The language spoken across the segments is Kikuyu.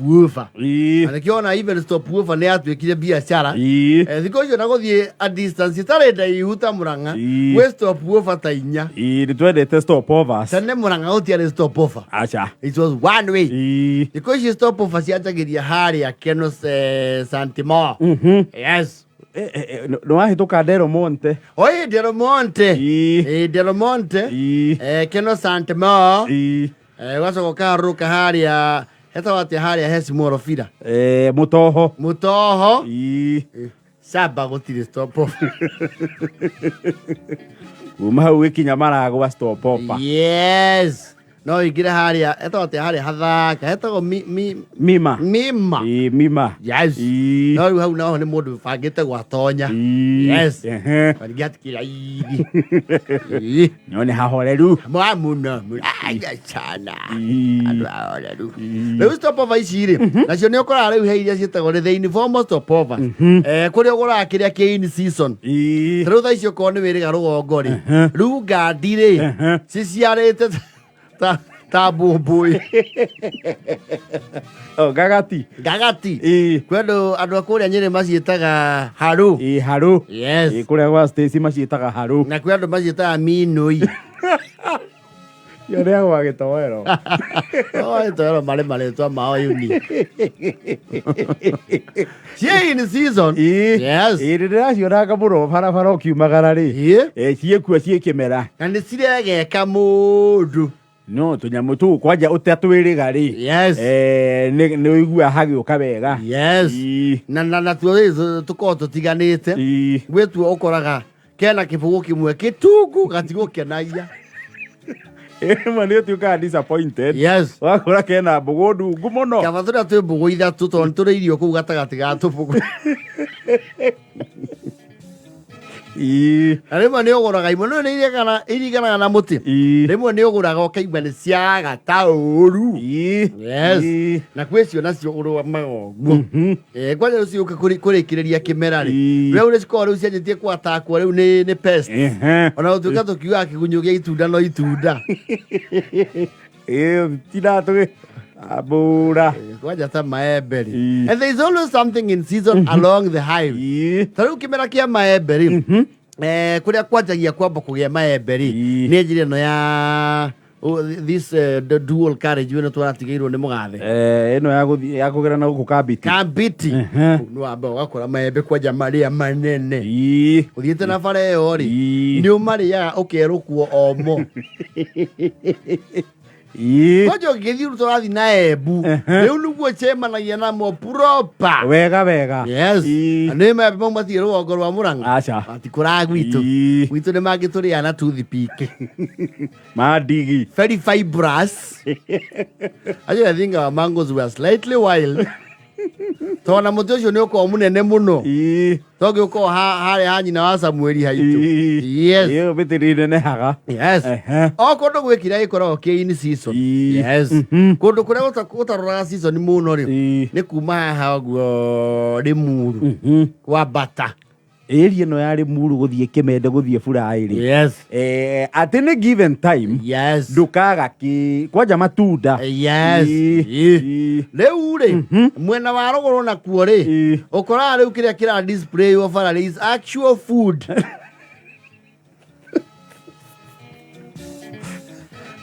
over. Na nĩkĩo ona even stop over nĩ yatuĩkire biacara. Thikũ icio na gũthiĩ a distance ĩtarĩ ndaihu ta Mũrang'a, gwĩ stop over ta inya. Nĩ twendete stop overs. Tene Mũrang'a gũtiarĩ stop over. Aca. It was one way. Thikũ ici stop over cianjagĩria harĩa Keno Santimo. Yes. Nĩ wahĩtũka Del Monte. Oi, Del Monte. Del Monte. Keno Santimo. Ũgacoka ũkaharũrũka harĩa hetagwo atĩa harĩa he Small Villa? Mũtoho. Mũtoho. Saba gũtirĩ stop over. Kuma hau gĩkinya maragwa stop over. Yes. No ũingĩre harĩa hetagwo atĩa harĩa hathaka hetagwo mi, mi, Mima. Mima. Ĩĩ, Mima. Yes. No rĩu hau naho nĩ mũndũ ũbangĩte gwatonya. Yes. Karingĩ hatikĩraithi. Ĩĩ. No nĩ hahoreru. Mwa mũno mũno. Aya sana. Andũ ahoreru. Rĩu stopover ici rĩ, nacio nĩ ũkoraga rĩu he iria ciĩtagwo nĩ the informal stopover. Kũrĩa ũgũraga kĩrĩa kĩ in season. Ta rĩu thaa ici okorwo nĩ wĩrĩga rũgongo rĩ, rĩu ngandi rĩ, ciciarĩte ta mbũmbũĩ. Oh, ngagati. Ngagati. Kwĩ andũ a kũrĩa Nyĩrĩ maciĩtaga harũ. Ĩĩ, harũ. Yes. Ĩĩ, kũrĩa gwa Stacy maciĩtaga harũ. Na kwĩ andũ maciĩtaga minũi. Ĩyo nĩ ya gwa gĩtoero. Oh, gĩtoero marĩ marĩtwa mao unique. Ciĩ in season. Yes. Ĩĩ, nĩ ndĩracionanga mũno barabara ũkiumagara rĩ. Ĩĩ. Ciĩkuo ciĩ kĩmera. Na nĩ ciregeka mũndũ. No tũnyamũ tũu kwanja ũtatwĩrĩga rĩ. Yes. Nĩ ũiguaga hagĩũka wega. Yes. Na natuo rĩ tũkoragwo tũtiganĩte. Gwĩ tuo ũkoraga kena kĩbũgũ kĩmwe kĩtungu gatigũkenagia. Ĩmwe nĩ ũtuĩkaga disappointed. Yes. Wakora kena mbũgũ ndungu mũno. Kaba tũrĩa twĩ mbũgũ ithatũ tondũ nĩ tũrĩ irio kũu gatagatĩ ga tũbũgũ. Na rĩmwe nĩ ũgũraga imwe nĩ iringanaga na mũtĩ. Rĩmwe nĩ ũgũraga ũkaigua nĩ ciaga ta ũru. Yes. Na kwĩ cio nacio ũrũgamaga ũguo. Kwanja rĩu ciũka kũrĩkĩrĩria kĩmera rĩ, rĩu nĩ cikoragwo rĩu cianjĩtie kwatakwo rĩu nĩ pest. Ona gũtuĩka tũkiugaga kĩgunyũ gĩa itunda no itunda. Tindaga tũgĩtambũra. Kwanja ta maembe rĩ. And there is always something in season along the highway. Ta rĩu kĩmera kĩa maembe rĩ, kũrĩa kwanjagia kwamba kũgĩa maembe rĩ, nĩ njĩra ĩno ya this the dual carriage ĩno twaratigĩirwo nĩ mũgathe. Ĩno ya gũthiĩ ya kũgera na gũkũ Kambiti. Kambiti. Nĩ wamba ũgakora maembe kwanja marĩa manene. Ũthiĩte na bara ĩyo rĩ, nĩ ũmarĩaga ũkerũkwo omo. Kwanja ũngĩthiĩ ũrĩa tũrathiĩ na Embu, rĩu nĩguo cemanagia namo proper. Wega wega. Yes. Na nĩ maembe mau matirĩ rũgongo rwa Mũrang'a. Aca. Ti kũraya gwitũ. Gwitũ nĩ mangĩ tũrĩaga na toothpick. Ma ndigi. Very fibrous. Actually, I think our mangoes were slightly wild. Tondũ na mũtĩ ũcio nĩ ũkoragwo mũnene mũno. To ngĩũkorwo harĩa ha nyina wa Samueli haitũ. Yes. Ĩyo mĩtĩ nĩ ĩnenehaga. Yes. O kũndũ gwĩ kĩrĩa gĩkoragwo kĩ in season. Yes. Kũndũ kũrĩa gũtaroraga season mũno rĩ, nĩ kuma haha ũguo Limuru kwambata. Area ĩno ya Limuru gũthiĩ Kĩmende gũthiĩ Buraĩ rĩ. Yes. At any given time. Yes. Ndũkaga kĩ kwanja matunda. Yes. Rĩu rĩ, mwena wa rũgũrũ nakuo rĩ, ũkoraga rĩu kĩrĩa kĩra display wo bara is actual food.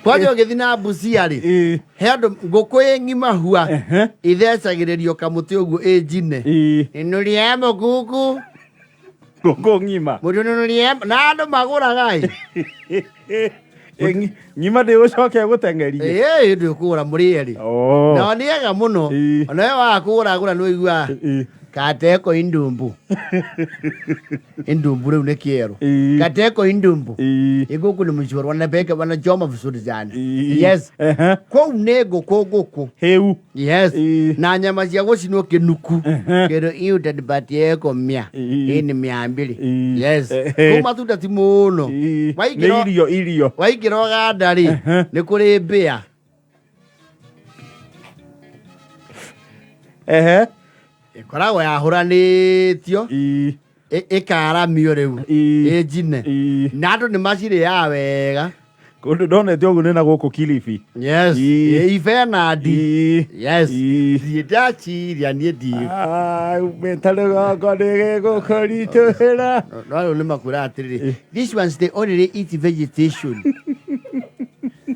Kwanja ũgĩthiĩ na Busia rĩ, he andũ ngũkũ ĩ ng'ima hua ithecagĩrĩrio kamũtĩ ũguo ĩ njine. Nunulie mũkuku. Ngũkũ ng'ima. Mũndũ nunulie na andũ magũraga ĩ. Ng'ima ndĩgũcoke gũteng'erie. Ĩĩ ndĩkũgũra mũrĩe rĩ. Nao nĩ ega mũno. Ona we waga kũgũra gũra nĩ ũiguaga kateko indumbu. Indumbu rĩu nĩ kĩero. Kateko indumbu. Iguku ni mzuri wanapeka wanachoma vizuri sana. Yes. Kũu nĩ ngũkũ ngũkũ. Hĩu. Yes. Na nyama cia gũcinwo kĩnuku. Kĩndũ hii utanipatie eko mia. Hii ni 200. Yes. Kũu matunda ti mũno. Nĩ irio irio. Waingĩra Ũganda rĩ, nĩ kũrĩ mbĩa. Ĩkoragwo yahũranĩtio ĩkaramio rĩu ĩ njine. Na andũ nĩ macirĩaga wega. Kũndũ ndonete ũguo nĩ na gũkũ Kilifi. Yes. Ii. Ifenandi. Ii. Yes. Ii. Thiĩ ndaciria niĩ ndi Ah, umĩte rũgongo nĩgĩgũkũritũhĩra. No rĩu nĩ makwĩra atĩrĩrĩ, these ones they only eat vegetation.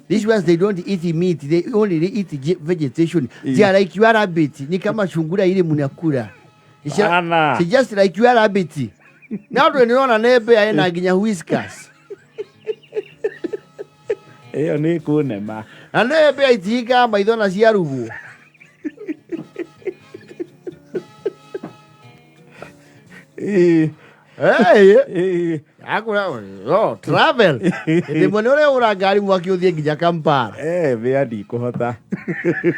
These ones they don't eat meat, they only eat vegetation. They are like your rabbit, ni kama sungura ile mnakula. Bana. It's just like your rabbit. Na andũ nĩrona nĩ mbĩa ĩna nginya whiskers. Ĩyo nĩ kũnema. Na nĩ mbĩa itihingaga maitho na ciarugwo. Ii. Hey, Ii. akura oh, travel. Hĩndĩ ĩmwe nĩ ũrĩũra ngari mwaki ũthiĩ nginya Kampala. Eh, mbĩa ndikũhota.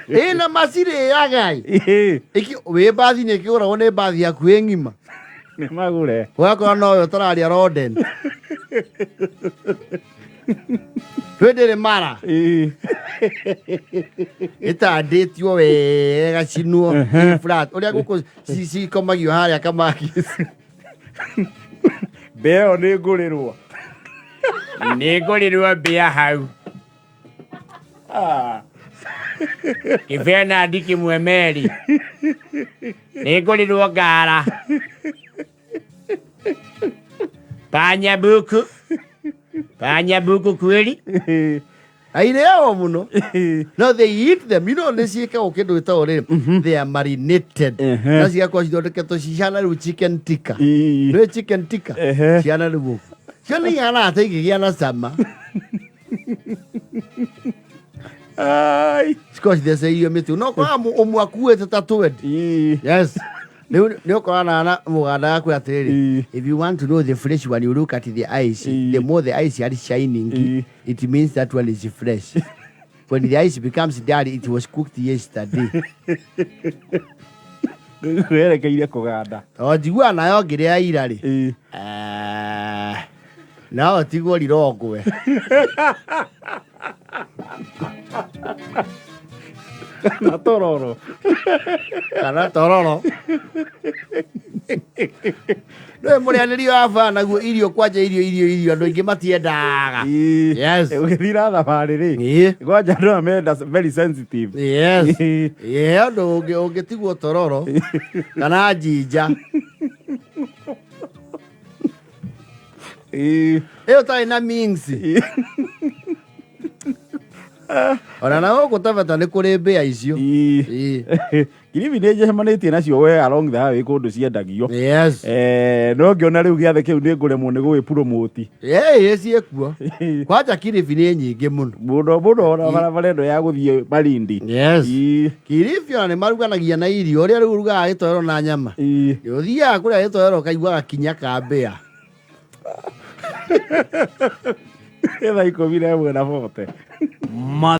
Ĩ na macirĩaga ĩ. Ii. Wĩ mbathi-inĩ ĩkĩgũragwo nĩ mbathi hakuhĩ ng'ima. Nĩ magũre. Ũgakora nowe ũtararia rodent. Twĩ ndĩrĩ mara. Ii. Ĩtandĩtio wega cinwo ĩ flat. Ũrĩa ngũkũ cikomagio harĩa kamaki. Mbĩa ĩyo nĩ ngũrĩrwo. Nĩ ngũrĩrwo mbĩa hau. Ah. Kĩbenandi kĩmwe meri. Nĩ ngũrĩrwo ngara. Panya buku. Panya buku kweli. Airĩagwo mũno. No they eat them. You know nĩ ciĩkagwo kĩndũ gĩtagwo rĩrĩ. They are marinated. Na cigakorwo cithondeketwo cihana rĩu chicken tikka. Ii. Nĩ chicken tikka. Ehe. Cihana rĩu ũguo. Cio nĩ ihanaga ta ingĩgĩa na cama. Ai. Cikorwo citheceirio mĩtĩ. No ũkoraga ũmwe akuĩte ta 20. Ii. Yes. Rĩu nĩ ũkorana na mũganda gakwĩra atĩrĩrĩ, Ii. if you want to know the fresh one, you look at the eyes. Ii. The more the eyes are shining, Ii. it means that one is fresh. When the eyes becomes dull, it was cooked yesterday. Werekeire kũganda. Tondũ njiguaga nayo ngĩrĩa ira rĩ. Ii. Eh, no tigwo rirongwe. Na tororo. Kana tororo. Nĩ mũrĩanĩrio wa baa naguo irio kwanja irio irio irio andũ aingĩ matiendaga. Ii. Yes. Ũgĩthira thabarĩ rĩ. Ii. Kwanja andũ aya menda very sensitive. Yes. Ii. Ĩĩ ũndũ ũngĩtigwo tororo kana njinja. Ii. Ĩyo ũtarĩ na minsi. Ii. Ona na gũkũ Taveta nĩ kũrĩ mbĩa icio. Ii. Ii. Kilifi nĩ njemanĩtie nacio we along the highway kũndũ ciendagio. Yes. Eh, no ngĩona rĩu gĩathĩ kĩu nĩ ngũremwo nĩ gũgĩpromote. Ĩĩ ciĩkuo. Kwanja Kilifi nĩ nyingĩ mũno. Mũno mũno ona barabara ĩno ya gũthiĩ Malindi. Yes. Ii. Kilifi ona nĩ maruganagia na irio ũrĩa rĩu ũrugaga gĩtoero na nyama. Ii. Nĩ ũthiaga kũrĩa gĩtoero ũkaigua gakinya ka mbĩa. Thaa 11 na 40.